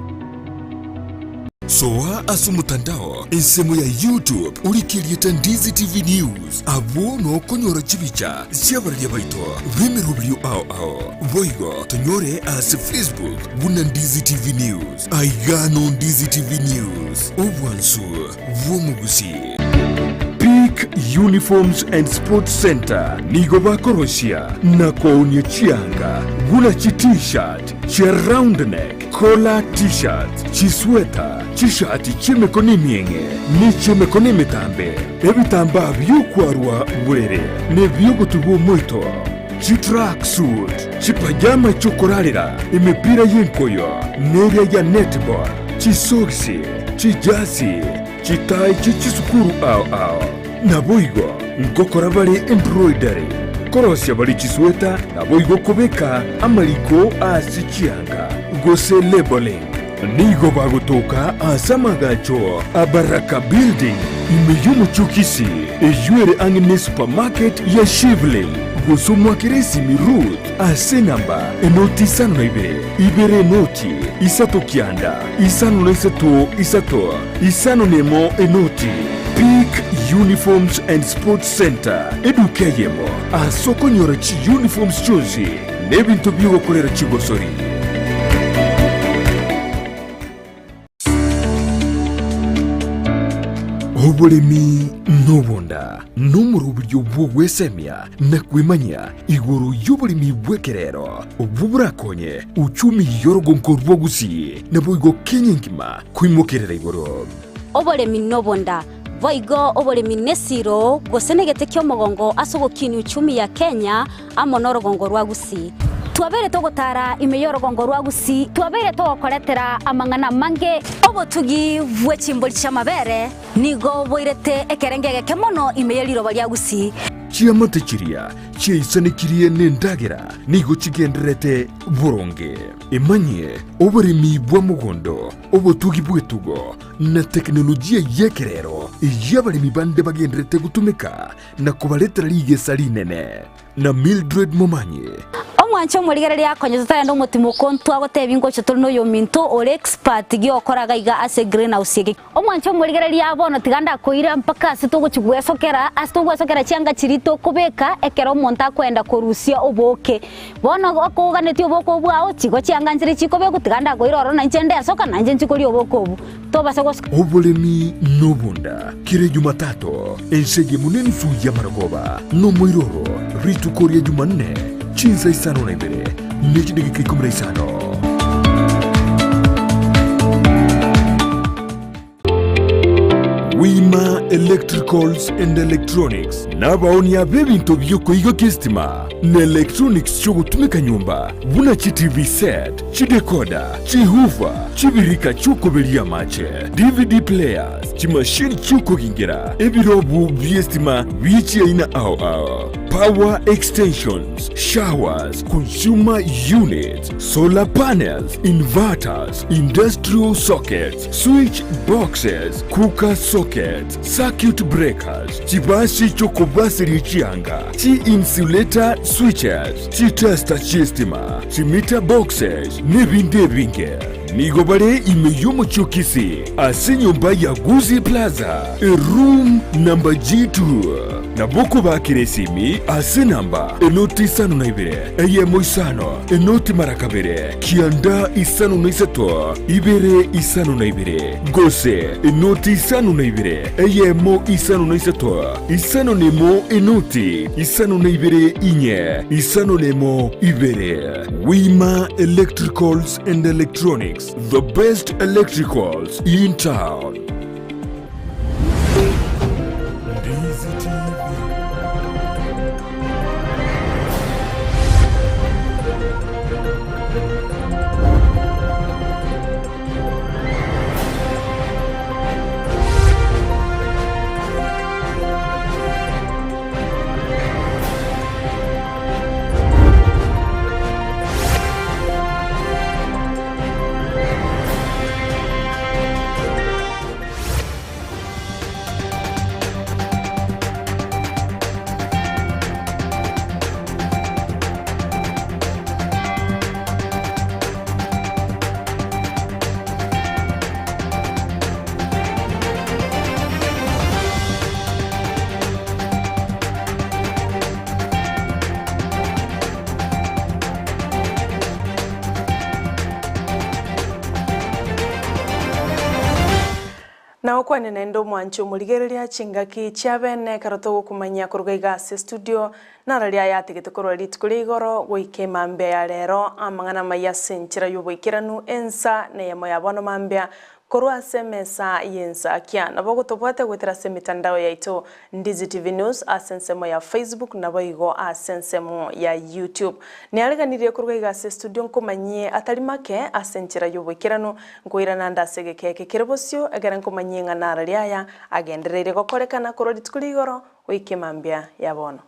Soa ase omotandao ensemo ya YouTube orike erieta Ndizi TV News, abwo nokonyora chibicha chi'abararia baito b'emeroberio ao ao. Boigo tonyore ase Facebook buna Ndizi TV News. Aiga no Ndizi TV News, obwansu bw'omogusii. Peak Uniforms and Sports Centre nigo bakorosia na koonia chianga buna chi T-shirt, chia round neck, collar T-shirts, chisweta, chishati chi'emekono emieng'e ne chi'emekono emetambe, ebitambaa bi'okwarwa borere na ebi'ogotubwa omoito, chitracksuit, chipajama chi'okorarera, emepira y'enkoyo neria ya netball, chisogisi, chijasi, chitai chie chisukuru ao ao. Naboigo ngokora bare embroidery, korosia bare chisweta, naboigo kobeka amariko ase chianga, gose labelling. Nigo bagotoka ase amagacho a Baraka Building, ime y'omochie o Kisii, eyio ere ang'e ne supermarket ya Shivling. Gose omoakere esimi Ruth ase enamba enoti 52, ibere enoti, isato kianda, 53 isato, 51 enoti. Peak Uniforms and Sports Centre, eduka eyemo ase okonyora chiuniforms chionsi na ebinto bi'ogokorera chigosori. Oboremi nobonda nomoroberio bw'ogwesemia na kwemanyia igoro y'oboremi bw'ekerero obwo borakonye uchumi y'orogonko rwa Gusii naboigo Kenya engima koimokerera igoro. Oboremi nobonda, boigo oboremi nesiro gose negete ki'omogongo ase ogokinia uchumi ya Kenya amo norogongo rwa Gusii. Twabeire togotara ime y'orogongo rwa Gusii, twabeire togokoretera amang'ana amange. Obotugi bwe chimbori chi'amabere nigo boirete ekerengo egeke mono ime ye riroba ria Gusii. Chiamate chiria chiaisanekirie nendagera nigo chigendererete boronge. Emanyie oboremi bwa mogondo, obotugi bw'etugo, na tekinolojia y'ekerero eyio abaremi bande bagendererete gotumeka na kobaretera rigesa rinene. Na Mildred Momanyi. Omwanche omorigereria akonye totarenda omotimoko ntwagotebia ngocha tore noyominto ore expert giokora gaiga ase greenhouse eke. Omwanche omorigereria bono tiga ndakoira mpaka ase togochi gwesokera ase togwesokera chianga chiria tokobeka ekero omonto akoenda korusia oboke. Bono okoganetie oboke obwo ao chigo chianga nchire chikobekwa tiga ndakoira ororo nainche ndesoka nainche nchi koria oboke obwo. Tobasa gosuka. Oboremi nobonda kera Ejumatato, ense eyemo nenusu y'amarogoba, nomoiroro rituko ria Jumanne chinsa isano na ibere ne chidageka ikomi na isano. Wima Electricals and Electronics nabaonia b'ebinto bi'okoigokia esitima na electronics chi'ogotumeka nyomba buna chi TV set, chidecoder, chihoofer, chibirika chi'okoberia amache, DVD players, chimashini chi'okogingera, ebirobu bi'esitima bie chiaina ao ao, power extensions, showers, consumer units, solar panels, inverters, industrial sockets, switch boxes, cooker sockets, circuit breakers, chibasi chi'okobaseria chianga, chi-insulator switches, chitester chi'estima, chimeter boxes, nebinde ebinge. Nigo bare ime y'omochie o Kisii ase enyomba ya Gusii Plaza, eroom number G2. Nabo okobakera esimi ase enamba enoti 52 eyemo isano enoti mara kabere kianda 53 ibere 52 gose enoti 52 eyemo 53 51 enoti 52 inye 51 ibere. Wima Electricals and Electronics, the best electricals in town. Ndizi TV. Na okwane naende omwanchi omorigereria chingaki chia bene ekero togokomanyia koruga iga ase studio nararia ayatigete korwa rituko ria igoro goika emambia ya rero amang'ana amaya ase enchera y'oboikeranu ensa na eyemo ya bono mambia korwa ase emesa y'ensakia. Nabo ogotobwate goetera ase emitandao yaito Ndizi TV News ase ensemo ya Facebook naboigo ase ensemo ya YouTube. Niareganirie korwa iga ase estudio nkomanyie atari make ase enchera y'oboikeranu Nkoirana nde ase egeka eke kere bosio, ekero nkomanyia ng'a nararia aya agendereire gokorekana korwa rituko ria igoro goika emambia ya bono.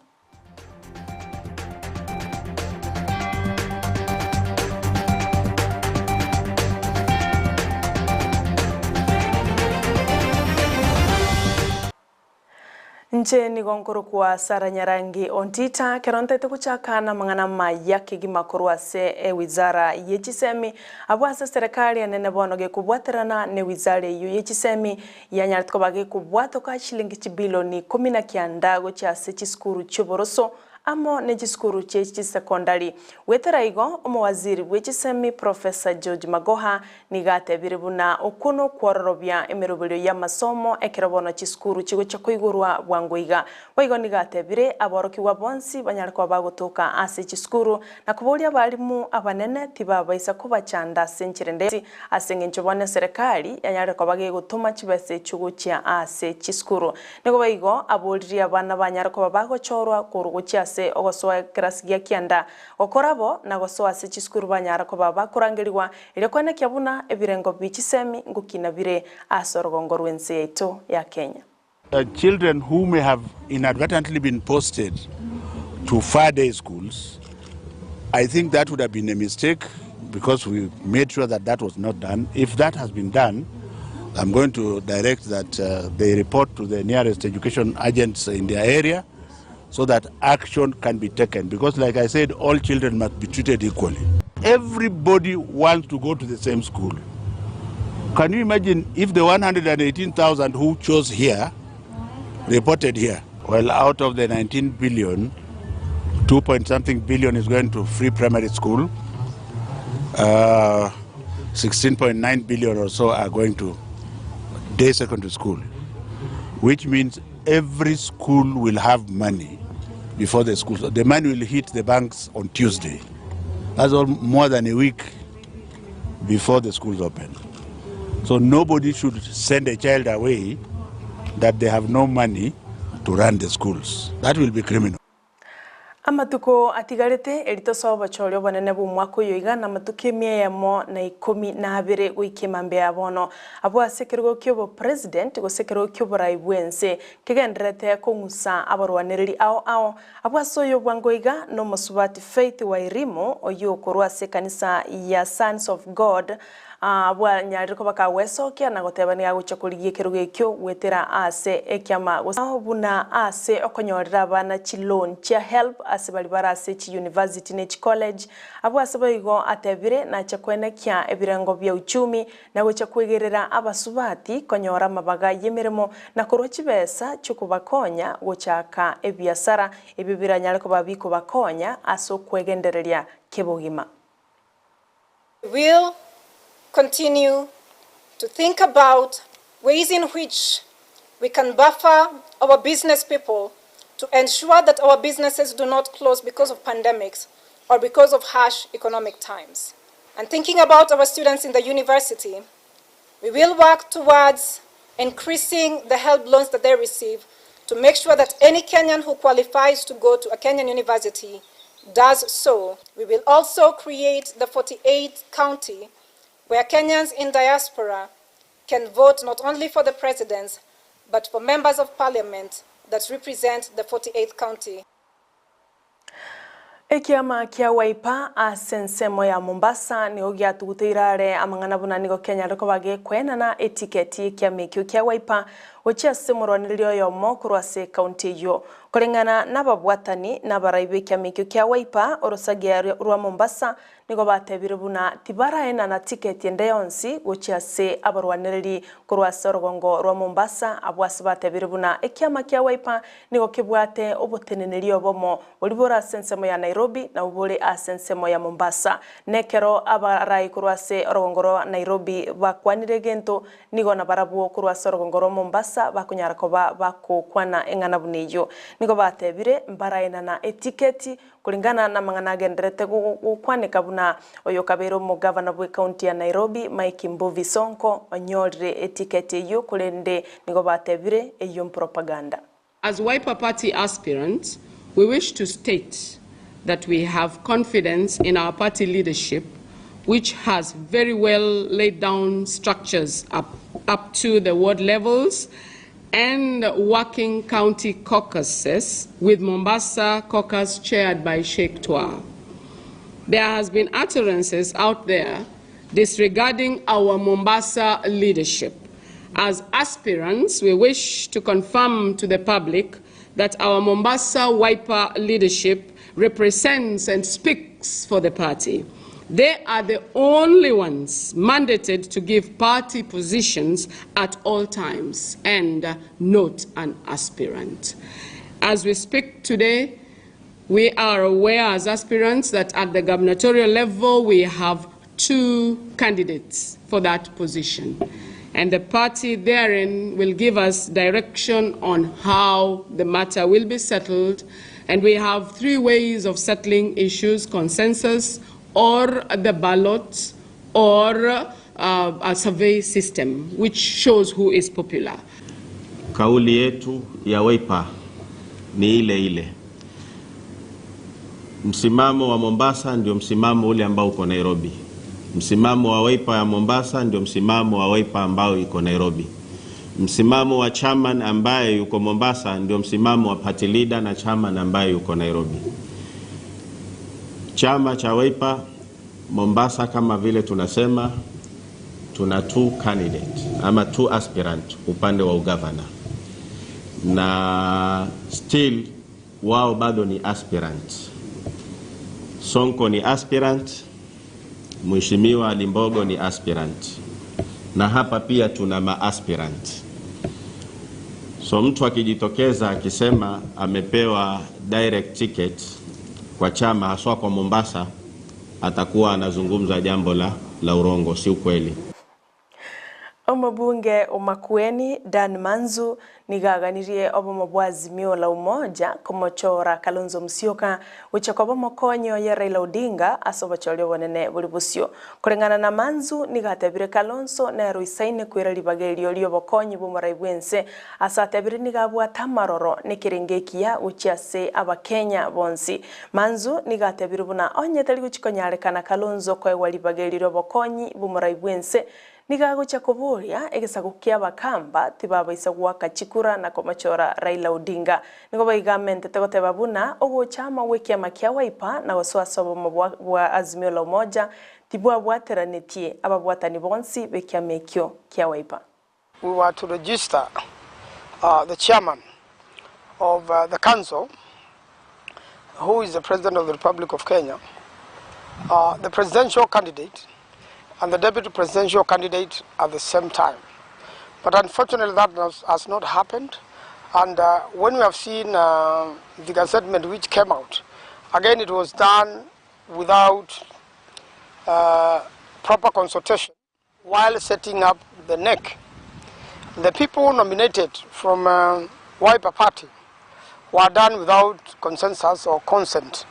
Inche nigo nkorokwa Sarah Nyarangi Ontita, ekero ntaete gochaka namang'ana amaya kegima korwa ase ewizara ye chisemi, abwo ase eserekari enene bono gekobwaterana newizara eyio ye chisemi yanyarete koba gekobwatoka chilingi chibilioni ikomi na kianda gochia ase chisukuru chioboroso amo ne chisukuru chie chisekondari. Goetera igo, omowaziri bwe chisemi Professor George Magoha Nigo atebire buna okwo nokwororobia emeroberio y'amasomo ekero bono chisukuru chigochia koigorwa bwango iga. Boigo nigo atebire aborokigwa bonsi banyare koba bagotoka ase chisukuru na koboria abalimu abanene tibabaisa kobachanda ase enchera ende yonsi ase engencho bono eserekari yanyarire koba gegotoma chibesa echio gochia ase chisukuru. Nigo boigo aboririe abana banyare koba bagochorwa korwa gochia ase ogosoa ekerasi gia kianda gokora bo na gosoa ase chisukuru banyare koba bakorangerigwa Erio kwenekia buna ebirengo bie chisemi ngokina bire ase orogongo rw'ense yaito ya Kenya. Children who may have inadvertently been posted to far day schools, I think that would have been a mistake because we made sure that that was not done. If that has been done, I'm going to direct that uh, they report to the nearest education agents in their area so that action can be taken. Because, like I said, all children must be treated equally. Everybody wants to go to the same school. Can you imagine if the 118,000 who chose here reported here? Well, out of the 19 billion, 2 point something billion is going to free primary school. Uh, 16.9 billion or so are going to day secondary school, which means every school will have money before the school. The money will hit the banks on Tuesday. That's all more than a week before the schools open. So nobody should send a child away that they have no money to run the schools. That will be criminal. Amatuko atigarete, eri tosoe obochori obonene bw'omwaka oyo iga namatuko emia eyemo na ikomi na abere goika emambia ya bono. Abwo ase ekerogo ki'obopresident gose ekerogo ki'oborai bw'ense kegendererete kong'usa abarwanereri ao ao. Abwo ase oyo bwango iga nomosubati Faith Wairimu oyio okorwa ase ekanisa ya Sons of God Bwanyarire koba kagwesokia na goteba nigo agochia korigia ekerogo ekio goetera ase ekiama gose buna ase okonyorera abana chiloan chia helb ase baria bare ase chiuniversity ne chicollege. Abwo ase boigo atebire nachia koenekia ebirengo bia uchumi na gochia kwegerera abasubati konyora amabaga y'emeremo na korwa chibesa chiokobakonya gochaka ebiasara ebio biranyare koba bikobakonya ase okwegendereria kebogima. We will continue to think about ways in which we can buffer our business people to ensure that our businesses do not close because of pandemics or because of harsh economic times. And thinking about our students in the university, we will work towards increasing the help loans that they receive to make sure that any Kenyan who qualifies to go to a Kenyan university does so. We will also create the 48th county where Kenyans in diaspora can vote not only for the presidents, but for members of parliament that represent the 48th county. Ekiama kia Wiper ase ensemo ya Mombasa nigo giatuguteire are amang'ana buna nigo kenyare koba gekwenana etiketi y'ekiama ekio kia Wiper gochia ase omorwanereria oyomo korwa ase ekaunti eyio. Koreng'ana nababwatani na abarai b'ekiama ekio kia Wiper, orosagia rwa Mombasa nigo batebire buna tibaraenana tiketi ende yonsi gochia ase abarwanereri korwa ase orogongo rwa Mombasa abwo ase batebire buna ekiama kia Wiper nigo kebwate oboteneneri obomo boria bore ase ensemo ya Nairobi nabwo bore ase ensemo ya Mombasa. Nekero abarai korwa ase orogongo rwa Nairobi bakwanire egento Nigo nabarabwo korwa ase orogongo rwa Mombasa bakonyara koba bagokwana eng'ana buna eyio. Nigo batebire mbaraenana etiketi kulingana namang'ana agendererete gokwaneka buna oyo okabeire omogavana bw'ecounty ya Nairobi Mike Mbuvi Sonko onyorire etiketi eyio korende nigo batebire eyio mpropaganda. As Wiper Party aspirants, we wish to state that we have confidence in our party leadership, which has very well laid down structures up, up to the ward levels and working county caucuses, with Mombasa caucus chaired by Sheikh Twa. There has been utterances out there disregarding our Mombasa leadership. As aspirants, we wish to confirm to the public that our Mombasa Wiper leadership represents and speaks for the party. They are the only ones mandated to give party positions at all times and not an aspirant. As we speak today, we are aware as aspirants that at the gubernatorial level we have two candidates for that position. And the party therein will give us direction on how the matter will be settled. And we have three ways of settling issues consensus, or the ballot, or a survey system, which shows who is popular. Kauli yetu ya Wiper ni ile ile. Msimamo wa Mombasa ndio msimamo ule ambao uko Nairobi. Msimamo wa Wiper ya Mombasa ndio msimamo wa Wiper ambao iko Nairobi. Msimamo wa chairman ambaye yuko Mombasa ndio msimamo wa party leader na chairman ambaye yuko Nairobi. Chama cha Wiper Mombasa, kama vile tunasema, tuna two candidate ama two aspirant upande wa ugavana, na still wao bado ni aspirant. Sonko ni aspirant, Mheshimiwa Limbogo ni aspirant, na hapa pia tuna maaspirant. So mtu akijitokeza akisema amepewa direct ticket kwa chama haswa kwa Mombasa, atakuwa anazungumza jambo la, la urongo, si ukweli. Omobunge o Makueni Dan Manzu nigaganirie obomo bwa Azimio la Umoja komochora Kalonzo Musyoka gochia koba omokonyi oye Raila Odinga ase obochori obonene bori bosio. Koreng'ana na Manzu nigatebire Kalonzo nero oisaine koira ribaga erio ria obokonyi bwa omorai bwa ense ase atebire niga abwate amaroro na ekerengo ekiya gochia ase abakenya bonsi. Manzu nigatebire buna onye tari gochia konyarekana Kalonzo koegwa ribaga erio ria obokonyi bwa omorai bwa ense niga agochia koboria egesaku kia abakamba tibabaisa goaka chikura na komochora Raila Odinga. Nigo boigo amentete goteba buna ogocha amo gwe ekiama kia Wiper na gosoa ase obomo bwa bwa Azimio la Umoja tibwabwateranetie ababwatani bonsi b'ekiama ekio kia Wiper. We were to register the chairman of the council, who is the president of the Republic of Kenya, the presidential candidate and the deputy presidential candidate at the same time. But unfortunately that has, has not happened. And when we have seen the gazettement which came out, again it was done without proper consultation while setting up the NEC. The people nominated from Wiper Party were done without consensus or consent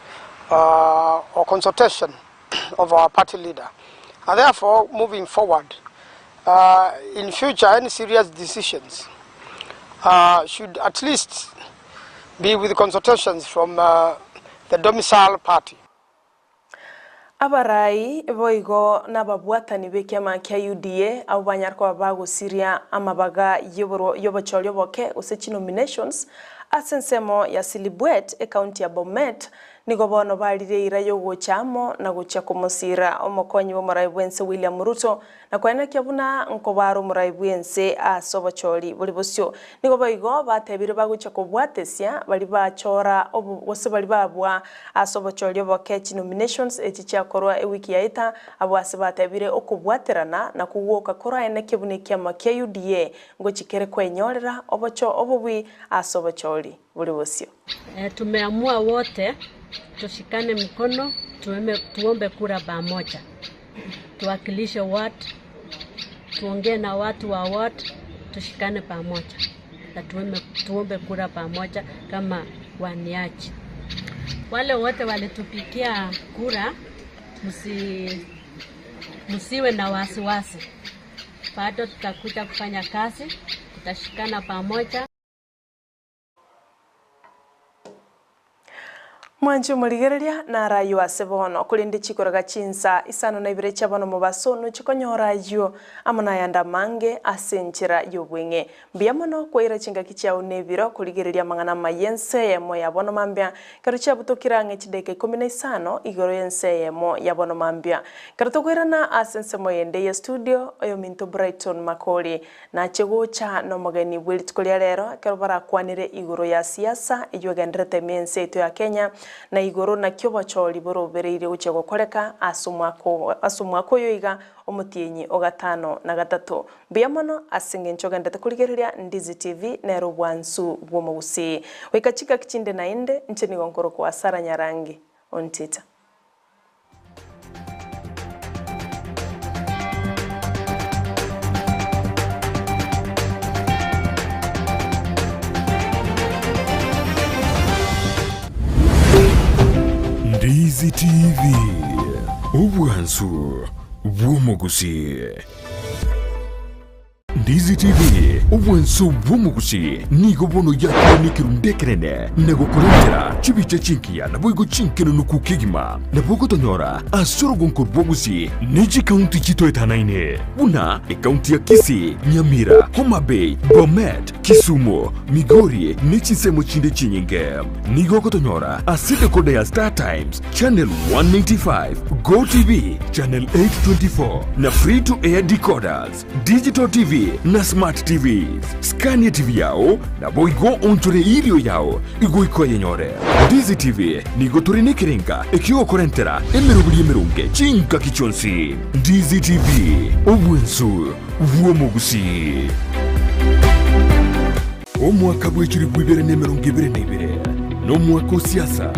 or consultation of our party leader. And therefore, moving forward, in future, any serious decisions should at least be with consultations from the domicile party. Abarai boigo nababwatani b'ekiama kia UDA abwo banyare koba bagosiria amabaga y'obochori oboke gose chinominations ase ensemo ya Silibwet ecounty ya Bomet. Nigo bono barire eira y'ogocha amo na gochia komosiira omokonyi bw'omorai bw'ense William Ruto, na koenekia buna nkobare omorai bw'ense ase obochori bore bosio. Nigo boigo batebire bagochia kobwatesia baria bachora obo gose baria babua ase obochori oboke chinominations echi chiakorwa ewiki yaeta, abwo ase batebire okobwaterana na kogwoka koraenekie buna ekiama kia UDA ngochia kere kwenyorera obocho obobui ase obochori bore bosio. Tumeamua wote tushikane mkono tueme, tuombe kura pamoja, tuwakilishe ward, tuongee na watu wa ward, tushikane pamoja na tueme, tuombe kura pamoja kama waniaji. Wale wote walitupigia kura, msi, msiwe na wasiwasi, bado tutakuja kufanya kazi, tutashikana pamoja. Mwanche omorigereria naro ayio ase bono, korende chikoroga chinsa isano na ibere chia bono mobaso nochie konyora ayio amo nayande amange ase enchera y'obweng'e. Mbuya mono kwaira chingaki chiao na ebiro korigereria amang'ana amaya ense eyemo ya bono mambia, ekero chiabutokire ang'e chidaeka ikomi na isano igoro y'ense eyemo ya bono mambia. Ekero tokoirana ase ensemo yende ye studio, oyominto Brighton Makori Nache gocha nomogeni bwe rituko ria rero, ekero barakwanere igoro ya siasa eyio egendererete ime ense yaito ya Kenya, na igoro naki obochori borobereirie gochia gokoreka ase omwaka ase omwaka oyo iga omotienyi o gatano na gatato. Mbuya mono ase engencho ogenderete korigereria Ndizi TV nere obwansu bw'omogusii. Goika chingaki chinde naende, inche nigo nkorokwa Sarah Nyarangi Ontita. Ndizi TV, obwansu bw'omogusii. Ndizi TV, obwanso bw'omogusii, nigo bono yakire nekerundu ekenene na gokorentera chibicha chingiya naboigo chinkenenuku kegima. Nabo ogotonyora ase orogonko rw'Ogusii ne chikaunti chitoetanaine buna ekaunti ya Kisii, Nyamira, Homa Bay, Bomet, Kisumu, Migori ne chinsemo chinde chinyinge. Nigo ogotonyora ase decoder ya Star Times, Channel 195, Go TV, Channel 824 na Free to Air decoders. Digital TV na Smart TVs. Scania TV yao naboigo onchore irio yao igoika oyenyore. Ndizi TV nigo tore nekerenga ekiogokorentera emeroberi emeronge chingaki chionsi. Ndizi TV, obwensu bw'omogusii. Omwaka bw'echilifu ibere na emerongo ebere na ibere nomwaka o siasa,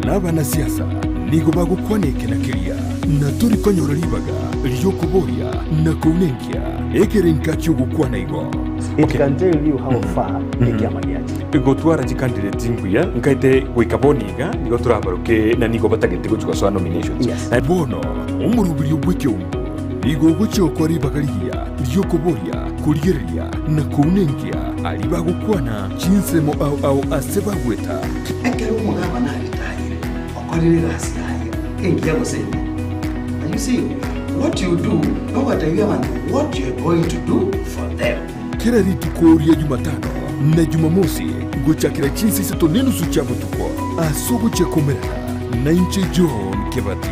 na abanasiasa nigo bagokwana eke na keria, na tori konyora ribaga ri'okoboria na kounenkia ekerenka ki'ogokwana igo. It can tell you how far ekiama giachire. Gotwara chicandidate mbuya nkaete goika bono iga nigo torabaroke na nigo batagete gochia gosoa nominations. Yes. Bono omoroberio bw'ekeombe nigo ogochia gokora ribaga rigiya ri'okoboria, korigereria, na kounenkia aria bagokwana chinsemo ao ao ase bagweta. Ekero omogabana aritayire, okorire egasi yaye engiya gose embe. And you see, what you do, nogotebia abanto what you are going to do for them. Kera rituko ria Jumatano na Jumamosi gochakera chinsa isato nenusu chia botuko ase ogochia komerana nainche John Kebati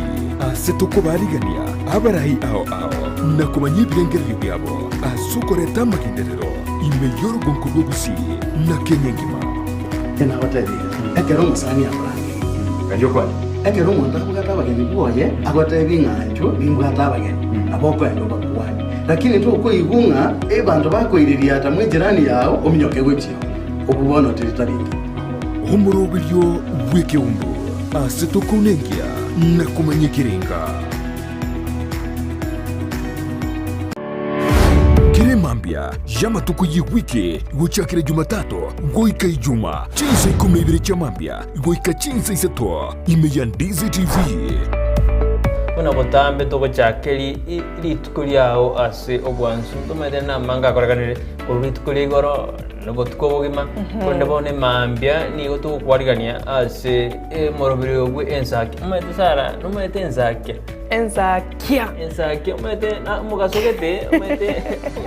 ase tokobarigania abarai ao ao na komanya ebirengererio biabo ase okoreta amagenderero ime y'orogonko rwa Gusii na Kenya engima. Nabatebirie, ekero omosani akorangeria, ekero omonto abwate abageni bwoye, agotebie ng'a inchuo nimbwate abageni, nabo okoenda obakwanie. Lakini tokoigwa ng'a abanto bakoiriria ata mw'ejirani yao ominyoke gochia oo, obwo bono teri tari engiya. Omoroberio bw'ekeumbu ase tokounenkia na komanya ekerenga. Kera emambia y'amatuko y'ewiki gochakera Jumatatu goika Ijuma, chinsa ikomi na ibere chia mambia goika chinsa isato, ime ya Ndizi TV. Buna botambe togochaka rituko riao ase obwansu, ntomaete namange akorekanire korwa rituko ria igoro. Nobotuko obogima korende bono emambia nigo togokwarigania ase emoroberi oyo bwe ensaki. Omanyete Sarah, nomanyete ensakia? Ensakia. Ensakia omanyete na omogaso gete omanyete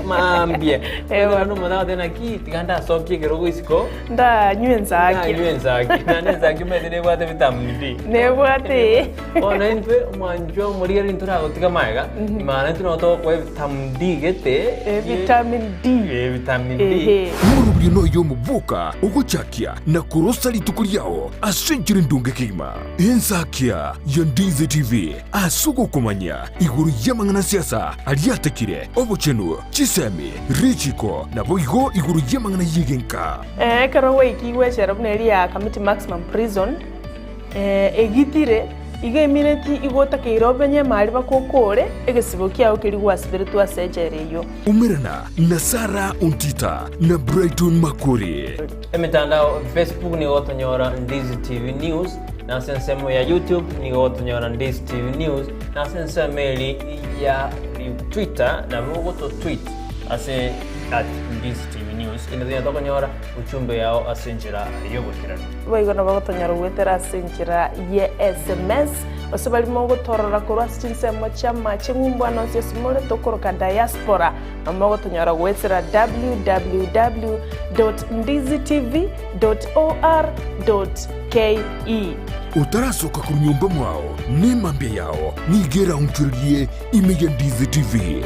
mambia. Omanyete omonto agoteba naki tiga ndasokie ekerogo isiko. Ndanywe ensakia. Ndanywe ensakia. Naende ensakia omanyete nebwate vitamin D. Nebwate. Bono intwe omwanchwa omorigereria ntoragotiga magega, maana intwe nabo togokoa vitamin D gete. Vitamin D. Vitamin D. Omorobio noyo omoboka ogochakia na korosa rituko riao ase enchera endonge kegima. Ensakia ya Ndizi TV ase ogokomanya igoro y'amang'ana siasa aria atekire, obochenu, chisemi, richiko, naboigo igoro y'amang'ana y'egenka. Ekero gwaikigwe echela buna eria ya Kamiti Maximum Prison, egitire, igo emineti igo otakeire omenye emari bakokore egesibo kiao keria gwasiberetwe ase echela eyio. Umerana na Sarah Ontita na Brighton Makori. Emetandao Facebook nigo gotonyora Ndizi TV News, na ase ensemo ya YouTube nigo gotonyora Ndizi TV News, na ase ensemo eri ya Twitter nabo ogoto tweet ase at Ndizi TV News. Inde tonya tokonyora uchumbe yao ase enchera y'oboikeranu. Boigo nabo gotonyora goetera ase enchera ye sms, gose baria mogotorora korwa ase chinsemo chi'amache ng'umbu ande onsi ase more tokoroka diaspora, nabo mogotonyora goetera www dot ndizitv dot or dot ke. Otarasoka korwa nyomba mwao, nemambia yao nigo eraonchorerie ime ya Ndizi TV.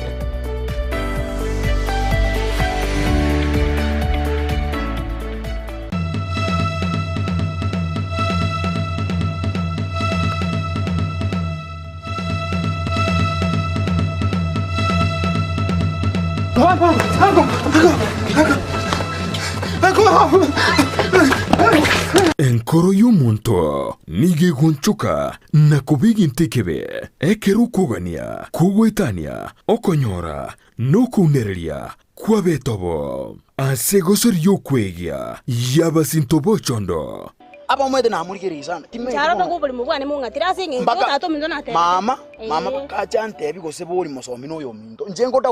Enkoro y'omonto nigo egonchoka na koba egento ekebe, ekero okogania, kogoetania, okonyora, na okounereria kw'abetobo. Ase egosori y'okwegia y'abasinto b'ochondo. Abamwete namorigereria sana, timanyeti Inche bono. aro oborimo bwane mong'atire ase eng'encho Mpaka tata ominto natebete. mama, mama Ee. bakacha antebi gose bori mosomi noyo ominto. Inche ngoda.